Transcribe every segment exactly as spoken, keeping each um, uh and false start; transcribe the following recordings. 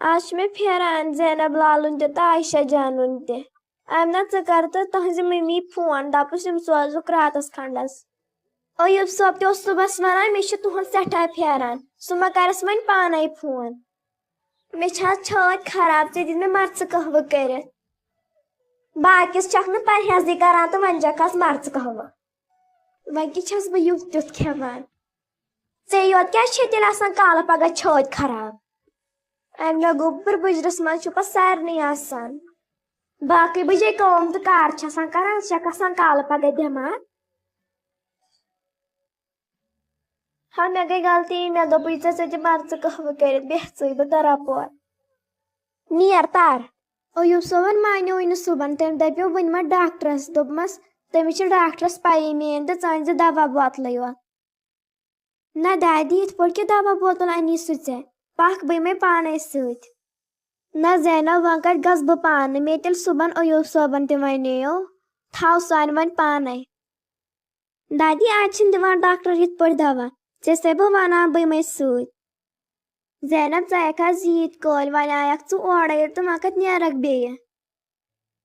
آز چھُ مےٚ پھیران زینب لالُن تہِ تہٕ عائشہ جانُن تہِ۔ آمنہ، ژٕ کر تہٕ تُہنٛزِ مٔمی فون، دپُس یِم سوزُکھ راتس کھنڈس۔ ایوب صٲب تہِ اوس صُبحس ونان، مےٚ چھُ تُہُنٛد سٮ۪ٹھاہ پھیران، سُہ ما کرس وۄنۍ پانے فون؟ مےٚ چھِ آز چھٲتۍ خراب، ژےٚ دِتۍ مےٚ مرژٕ قہوٕ کٔرِتھ۔ باقیس چھکھ نہٕ پرہیزٕے کران تہٕ وۄنۍ چھکھ آز مرژٕ قہوٕ۔ وۄنۍ کیٛاہ چھس بہٕ یُتھ تیُتھ کھٮ۪وان؟ ژےٚ یوت کیٛازِ چھے تیٚلہِ آسان کالہٕ پگاہ چھٲتۍ خراب؟ امہِ دۄہ گوٚبُر بُجرس منٛز چھُ پتہٕ سارنٕے آسان۔ باقٕے بجے کٲم تہٕ کار چھِ آسان کران، ژٕ چھکھ آسان کالہٕ پگاہ بٮ۪مار۔ ہا، مےٚ گٔے غلطی، مےٚ دوٚپُے ژےٚ، ژےٚ دِ مرژٕ قہوٕ کٔرِتھ، بیٚہہ ژٕے، بہٕ ترٕ اپور۔ نیر تر۔ ایوب صٲبن مانیوٕے نہٕ صُبحن، تٔمۍ دپیو، وُنہِ ما ڈاکٹرس؟ دوٚپمس، تٔمِس چھِ ڈاکٹرس پیی میٲنۍ تہٕ ژٕ أنۍ زِ دوا بوتلٕے یوت۔ نہ دادی، یِتھ پٲٹھۍ کیٛاہ دوا بوتل اَنی سُہ ژےٚ؟ پکھ، بہٕ یِمے پانے سۭتۍ۔ نہ زینب، وۄنۍ کتہِ گژھٕ بہٕ پانہٕ؟ مےٚ تیٚلہِ صُبحن ایوب صٲبن تہِ ونیو، تھاو سُہ انہِ وۄنۍ پانے۔ دادی، آز چھِنہٕ دِوان ڈاکٹر یِتھ پٲٹھۍ دوا، ژےٚ سے بہٕ ونان، بہٕ یِمے سۭتۍ۔ زینب، ژٕ آیکھ آز عیٖد کٲلۍ، وۄنۍ آیکھ ژٕ اورے تہٕ وۄنۍ کتہِ نیرکھ بیٚیہِ؟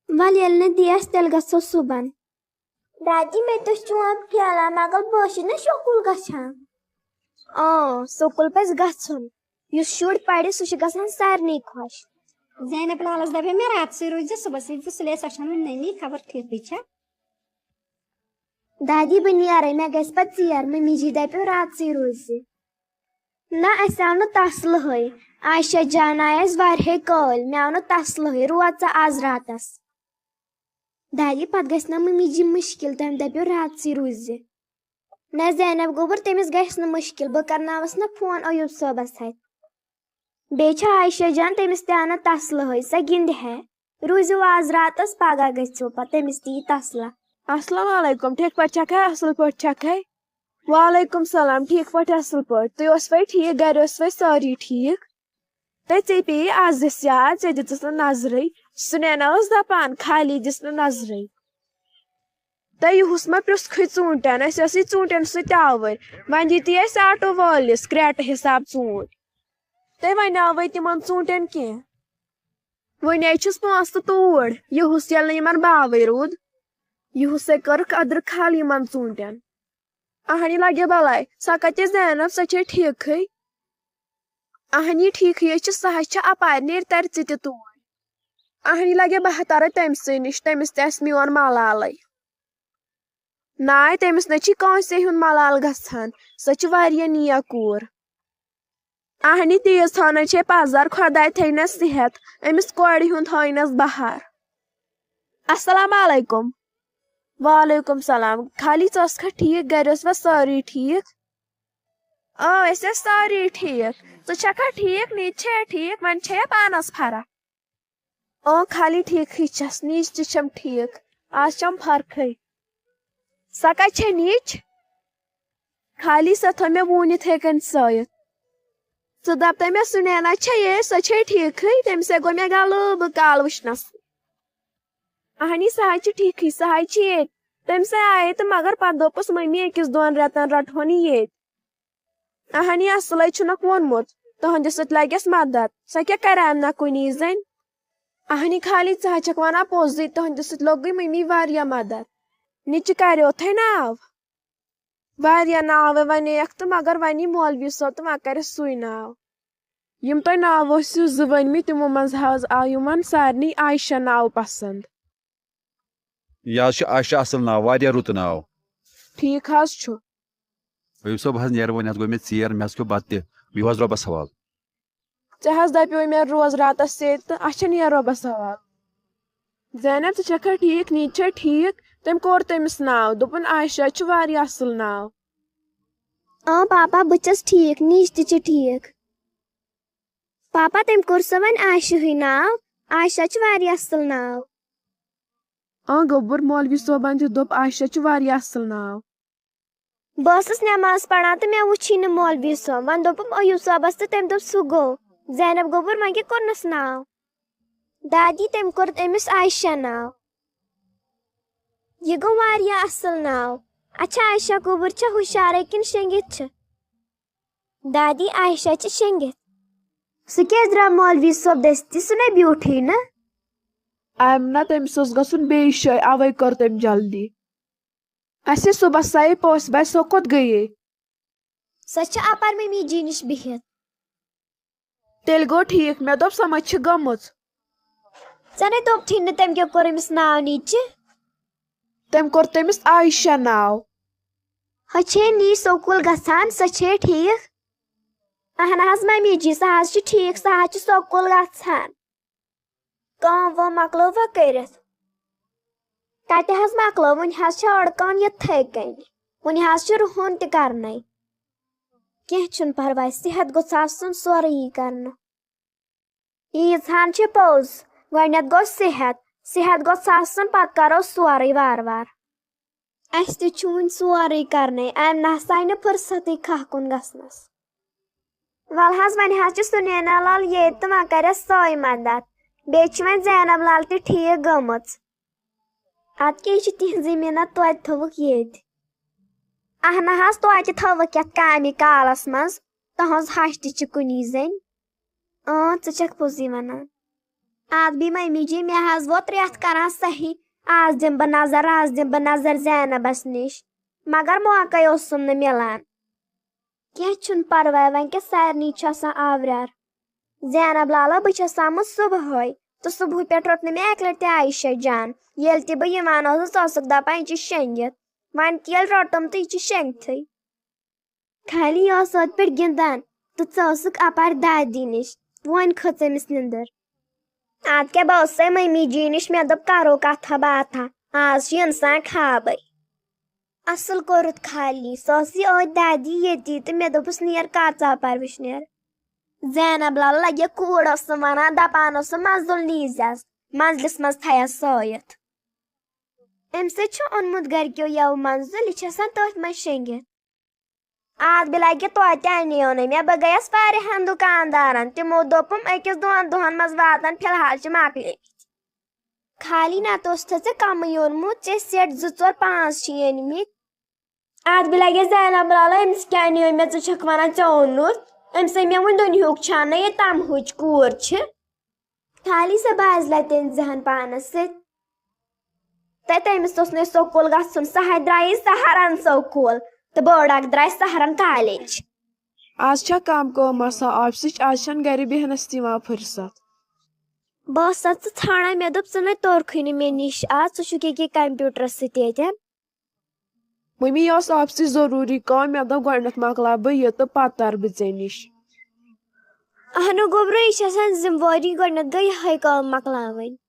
ول، ییٚلہِ نہٕ دِیَس، تیٚلہِ گژھو صُبحن۔ دادی، مےٚ تہِ چھُ چون پھیران، مگر بہٕ ٲسٕس نہٕ سکوٗل گژھان۔ اۭں، سکوٗل پزِ گژھُن۔ یُس شُر پرِ، سُہ چھُ گژھان سارنٕے خۄش۔ زینب لالس دپے مےٚ راتسٕے روٗزِ، صُبحس یی زِ سُلے، سۄ چھنہٕ وُنہِ نٔنی، خبر ٹھیکٕے چھا۔ دادی، بہٕ نیرے، مےٚ گژھِ پتہٕ ژیر، مٔمی جی دپیو راتسٕے روٗزِ۔ نہ، اسہِ آو نہٕ تسلہٕے۔ عائشہ جان آیہِ اسہِ واریاہے کٲلۍ، مےٚ آو نہٕ تسلہٕے، روز ژٕ آز راتس۔ دادی، پتہٕ گژھِ نہ مٔمی جی مُشکِل، تٔمۍ دپیو راتسٕے روٗزِ۔ نہ زینب گوٚبُر، تٔمِس گژھِ نہٕ مُشکِل، بہٕ کرناوس نہ فون ایوب صٲبس اتھِ۔ بیٚیہِ چھِ عائشہ جان، تٔمِس تہِ آو نہٕ تسلہٕے، سۄ گِنٛدِ ہے۔ روٗزِو آز راتس، پگاہ گٔژھِو پتہٕ، تٔمِس تہِ یی تسلہ۔ السلام علیکم، ٹھیٖک پٲٹھۍ چھکھے؟ اصل پٲٹھۍ چھکھے؟ وعلیکم سلام، ٹھیٖک پٲٹھۍ، اصل پٲٹھۍ۔ تُہۍ اوسوَے ٹھیٖک؟ گرِ اوسوَے سٲری ٹھیٖک؟ تہٕ ژےٚ پیٚیہِ آز اَسہِ یاد، ژےٚ دِژٕس نہٕ نظرٕے۔ سُنینا ٲس دپان، خالی دِژ نہٕ نظرٕے۔ تہٕ یُہُس ما پرٛژھکھٕے ژوٗنٛٹھٮ۪ن؟ اَسہِ ٲسٕے ژوٗنٛٹھٮ۪ن سۭتۍ آوٕرۍ۔ وۄنۍ دِتی اَسہِ آٹو وٲلِس کرٛیٹہٕ حساب ژوٗنٛٹھۍ۔ تہٕ وۄنۍ آوٕے تِمن ژوٗنٛٹھٮ۪ن کینٛہہ۔ وۄنۍ ہے چھِس پونٛسہٕ تہٕ توٗرۍ۔ یُہُس ییٚلہِ نہٕ یِمن باوٕے روٗد، یُہُسے کٔرٕکھ أدرٕ کھل یِمن ژوٗنٛٹھٮ۪ن۔ اہنی لگے بلاے، سۄ کتہِ زینب، سۄ چھے ٹھیکھٕے۔ اہنی ٹھیکھٕے چھِ، سۄ حظ چھِ اپارِ، نیرِ ترِ ژٕ تہِ توٗرۍ۔ اہنی لگے بہٕ ہا ترے تٔمۍ سٕے نِش، تٔمِس تہِ آسہِ میون ملالے۔ ناے، تٔمِس نہ چھِ کٲنٛسے ہُنٛد ملال گژھان، سۄ چھِ واریاہ نیک کوٗر۔ اہنی تیٖژ ہٲنہ چھے پزر، خۄداے تھٲینس صحت، أمِس کورِ ہُنٛد ہٲینس بہار۔ السلام علیکم۔ وعلیکم سلام۔ خالی ژٕ ٲسکھا ٹھیٖک؟ گرِ ٲسوا سٲری ٹھیٖک؟ اۭں، أسۍ ٲسۍ سٲری ٹھیٖک۔ ژٕ چھکھا ٹھیٖک؟ نِچ چھےٚ ٹھیٖک؟ وۄنۍ چھےٚ پانس فرق؟ اۭں، خالی ٹھیٖکھٕے چھس، نِچ تہِ چھم ٹھیٖک۔ آز چھم فرقٕے۔ سۄ کتہِ چھےٚ نِچ؟ خالی سۄ تھٲو مےٚ وُنہِ یِتھَے کٔنۍ سٲیِتھ۔ ژٕ دَپ تہٕ مےٚ، سُنینا چھےٚ یے، سۄ چھے ٹھیٖکھٕے؟ تٔمِس ہے گوٚو مےٚ غلبہٕ کال وٕچھنَس۔ اہنی، سۄ حظ چھِ ٹھیٖکھٕے، سۄ حظ چھِ ییٚتہِ۔ تٔمِس ہے آیے تہٕ مگر پَتہٕ دوٚپُس مٔمی، أکِس دۄن رٮ۪تَن رَٹہون یہِ ییٚتہِ۔ اہنی، اصلے چھُنکھ ووٚنمُت، تُہنٛدِ سۭتۍ لگٮ۪س مدد۔ سۄ کیٛاہ کرِ اَمہِ نہ کُنی زٔنۍ؟ اہنی، خالی ژٕ حظ چھکھ ونان پوٚزُے، تُہنٛدِ سۭتۍ لوٚگُے مٔمی واریاہ مدد۔ نِچہِ کریوتھے ناو؟ واریاہ ناوے ونیکھ تہٕ مگر ونی مولوی صٲب تہٕ وۄنۍ کرٮ۪س سُے ناو۔ یِم تۄہہِ ناو ٲسِو زٕ ؤنمٕتۍ، تِمو منٛز حظ آو یِمن سارنٕے عائشہ ناو پسند۔ یہِ حظ چھُ عائشہ اصل ناو، واریاہ رُت ناو۔ ٹھیٖک حظ چھُ۔ ایوب صٲب، بہٕ حظ نیرٕ وۄنۍ، حظ گوٚو مےٚ ژیر، مےٚ حظ کھیوٚو بتہٕ تہِ، بِہِو حظ رۄبس حوال۔ ژےٚ حظ دپیوے مےٚ روز راتس سیٚدِ تہٕ اچھا نیر رۄبس حوال۔ زینب، ژٕ چھکھا ٹھیٖک؟ نِچ چھا ٹھیٖک؟ تٔمۍ کوٚر تٔمِس ناو، دوٚپُن عائشہ چھُ واریاہ اصل ناو۔ اۭں پاپا، بہٕ چھَس ٹھیٖک، نِچ تہِ چھِ ٹھیٖک۔ پاپا، تٔمۍ کوٚر سا وۄنۍ عائشہٕے ناو؟ عائشہ چھُ واریاہ اصل ناو۔ اۭں گوٚبُر، مولوی صٲبن تہِ دوٚپ عائشہ چھُ واریاہ اصل ناو۔ بہٕ ٲسٕس نٮ۪ماز پران تہٕ مےٚ وُچھٕے نہٕ مولوی صٲب۔ وۄنۍ دوٚپُم ایوب صٲبس تہٕ تٔمۍ دوٚپ، سُہ گوٚو۔ زینب گوٚبُر، وۄنۍ کیٛاہ کوٚرنس ناو؟ دادی، تٔمۍ کوٚر أمِس عائشہ ناو۔ یہِ گوٚو واریاہ اصل ناو۔ اچھا، عائشہ گوٚبُر چھا ہُشارے کِنہٕ شٔنگِتھ چھِ؟ دادی، عائشہ چھِ شٔنگِتھ۔ سُہ کیٛازِ درٛاو مولوی صٲب دٔستی؟ سُہ نے بیوٗٹھٕے نہٕ۔ آمنہ، تٔمِس اوس گژھُن بیٚیِس جایہِ، اَوَے کٔر تٔمۍ جلدی۔ اَسہِ صُبحس سَے پوسہٕ بَے، سۄ کوٚت گٔیے؟ سۄ چھِ اَپَر مٔمی جی نِش بِہِتھ۔ تیٚلہِ گوٚو ٹھیٖک، مےٚ دوٚپ سۄ ما چھِ گٔمٕژ۔ ژےٚ نے دوٚپتھٕے نہٕ تٔمۍ کیٛاہ کوٚر أمِس ناو نیٖچہِ؟ تٔمۍ کوٚر تٔمِس عایشہ ناو۔ ہۄ چھے نی سکوٗل گژھان، سۄ چھے ٹھیٖک؟ اہن حظ ممی جی، سۄ حظ چھِ ٹھیٖک، سۄ حظ چھِ سکوٗل گژھان۔ کٲم وٲم مۄکلٲووا کٔرِتھ؟ کَتہِ حظ مۄکلٲو، وُنہِ حظ چھِ أڑ کٲم یِتھَے کٔنۍ۔ وُنہِ حظ چھُ رُہُن تہِ کَرنَے۔ کینٛہہ چھُنہٕ پَرواے، صحت گوٚژھ آسُن سورُے یی کَرنہٕ۔ ییٖژ ہَن چھِ پوٚز، گۄڈٕنٮ۪تھ گوٚو صحت، صحت گوٚژھ آسُن، پَتہٕ کَرو سورُے وارٕ وارٕ۔ اَسہِ تہِ چھُ وُنہِ سورُے کَرنَے، اَمہِ نہ سا آیہِ نہٕ فُرصتٕے کھاہ کُن گژھنَس۔ وَلہٕ حظ، وۄنۍ حظ چھِ سُنینا لال ییٚتہِ تہٕ وۄنۍ کَرٮ۪س سۄے مَدَد۔ بیٚیہِ چھِ وۄنۍ زینب لال تہِ ٹھیٖک گٔمٕژ۔ اَدٕ کیٛاہ، یہِ چھِ تِہِنٛزٕے مِنَت، توتہِ تھٲوٕکھ ییٚتہِ۔ اَہنہٕ حظ، توتہِ تھٲوٕکھ یَتھ کامہِ کالَس منٛز، تُہٕنٛز ہَش تہِ چھِ کُنی زٔنۍ۔ اۭں، ژٕ چھَکھ پوٚزُے وَنان۔ اَدٕ بیٚیہِ مٔمی جی، مےٚ حظ ووت رٮ۪تھ کَران صحیح، آز دِمہٕ بہٕ نظر، آز دِمہٕ بہٕ نظر زینبَس نِش، مگر موقعے اوسُم نہٕ مِلان۔ کینٛہہ چھُنہٕ پَرواے، وۄنۍ کیٛاہ، سارنٕے چھُ آسان آوریر۔ زینب لالا، بہٕ چھَس آمٕژ صُبحٲے، تہٕ صُبحہٕ پٮ۪ٹھ روٚٹ نہٕ مےٚ اَکہِ لَٹہِ تہِ عایشہ جان۔ ییٚلہِ تہِ بہٕ یِوان ٲسٕس، ژٕ ٲسٕکھ دَپان، "یہِ چھِ شۄنٛگِتھ۔" وۄنۍ تہِ ییٚلہِ روٚٹُم، تہٕ یہِ چھِ شۄنٛگتھٕے۔ خالی یہِ ٲس أتھۍ پٮ۪ٹھ گِنٛدان، تہٕ ژٕ ٲسٕکھ اَپارِ دادی نِش۔ وۄنۍ کھٔژ أمِس نِندٕر۔ اَدٕ کیٛاہ، بہٕ ٲسسَے مٔمی جی نِش، مےٚ دوٚپ، کَرو کَتھا باتھا، آز چھُ اِنسان خابٕے۔ اَصٕل کوٚرُتھ خالی، سۄ ٲسٕے أتھۍ دادی ییٚتی، تہٕ مےٚ دوٚپُس، "نیر کَر ژٕ اَپارِ وٕچھنیر؟" زینب لالہٕ لَگہِ کوٗر ٲسٕم وَنان، دَپان ٲسٕم، "منزُل نیٖزٮ۪س، منزلِس منٛز تھایَس سٲیِتھ۔" أمۍ سۭتۍ چھُ اوٚنمُت گَرِکیو یَوٕ منزُل، یہِ چھِ آسان تٔتھۍ منٛز شۄنٛگِتھ۔ آز بِلَے کہِ توتہِ اَنیو نہٕ مےٚ۔ بہٕ گٔیَس واریاہَن دُکاندارَن، تِمو دوٚپُم، "أکِس دۄن دۄہَن منٛز واتَن، فی الحال چھِ مۄکلیمٕتۍ۔" خالی نَتہٕ اوس تھٔژٕ کَمٕے اوٚنمُت، ژےٚ سیٹ زٕ ژور پانٛژھ چھِ أنۍمٕتۍ۔ آز بِلَے گٔے زینب لالہ، أمِس کیٛاہ اَنیو مےٚ، ژٕ چھَکھ وَنان ژےٚ اوٚنُتھ؟ أمۍ سٕے مےٚ وُنہِ دُنیہُک چھا نہ یہِ تَمہٕچ کوٗر چھِ؟ خالی سۄ بازِ لَتٮ۪ن زِہَن پانَس سۭتۍ۔ تہٕ تٔمِس اوس نہٕ سکوٗل گژھُن، سۄ ہَے درٛایے سہارن سکوٗل تہٕ بٔڑ اَکھ درٛاے سہارن کالج۔ آز چھا کم کٲم آسان آفسٕچ؟ آز چھَنہٕ گرِ بیٚہنَس تہِ یِوان فرصت۔ بہٕ ٲسَتھ ژٕ ژھانڈان، مےٚ دوٚپ، ژٕ نَے توٚرکھٕے نہٕ مےٚ نِش آز، ژٕ چھُکھ ییٚکیٛاہ کمپیوٹرَس سۭتۍ ییٚتٮ۪ن۔ مٔمی، یہِ ٲس آفسٕچ ضروٗری کٲم، مےٚ دوٚپ، گۄڈٕنٮ۪تھ مۄکلاو بہٕ یہِ تہٕ پَتہٕ تَرٕ بہٕ ژےٚ نِش۔ اہنُو گوٚبرو، یہِ چھِ آسان ذمہٕ وٲری، گۄڈٕنٮ۪تھ گٔے یِہوٚے کٲم مۄکلاوٕنۍ۔